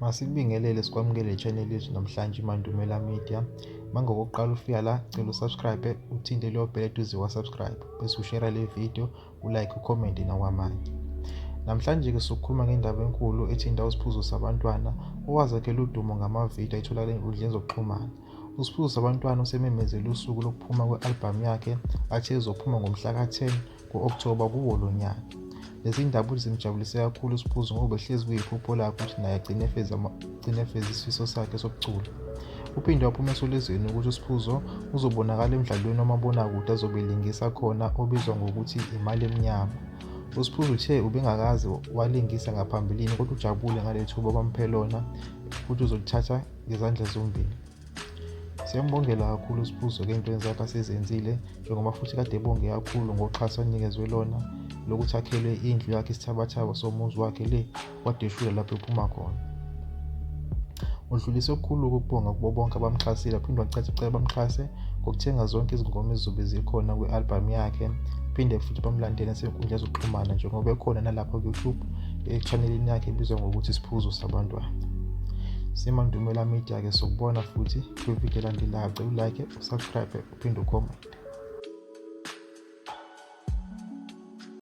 Masikubingelele sikwamukele channel yethu namhlanje iMandumela Media. Mangokokuqala ufika la, cela usubscribe, uthinte leyo bell eduze kwa-subscribe, bese ushare le video, ulike, ucomment nakwamanye. Namhlanje-ke sokukhuluma ngendaba enkulu ethinta uSiphuzo Sabantwana owazakhela udumo ngamavidiyo ayitholakala ezinkundleni zokuxhumana. USiphuzo Sabantwana usememezele usuku lokuphuma kwe-albhamu yakhe athe izophuma ngomhla ka-10 ku-Okthoba kuwo lo nyaka. Lezi ndaba uthi zimjabulise kakhulu uSiphuzo ngoba behlezi kuyiphupho lakhe ukuthi naye agcine efeza agcine efeza isifiso sakhe sokucula. Uphinde waphuma esolezweni ukuthi uSiphuzo uzobonakala emdlalweni wamabonakude azobe elingisa khona obizwa ngokuthi Imali Emnyama. USiphuzo uthe ubengakaze walingisa ngaphambilini kodwa ujabule ngaleli thuba abamuphe lona futhi uzolithatha ngezandla zombili. Siyambongela kakhulu uSiphuzo-ke ey'ntweni zakhe asezenzile njengoba futhi kade ebonge kakhulu ngoxhaso anikezwe lona lokuthi akhelwe indlu yakhe isithabathaba somuzi wakhe le kwadeshula lapho ephuma khona. Udlulise okukhulu ukubonga kubo bonke abamxhasile aphinde wacaca ucela bamxhase ngokuthenga zonke izingoma ezizobe zikhona kwi-albhamu yakhe phinde futhi bamlandele nasezinkundleni zokuxhumana njengoba ekhona nalapho ku-YouTube e-channelini yakhe ebizwa ngokuthi Isiphuzo Sabantwana. Simandumela Media-ke sokubona futhi kwividiyo elandelayo. Cela ulike, usubscribe uphinde ucommente.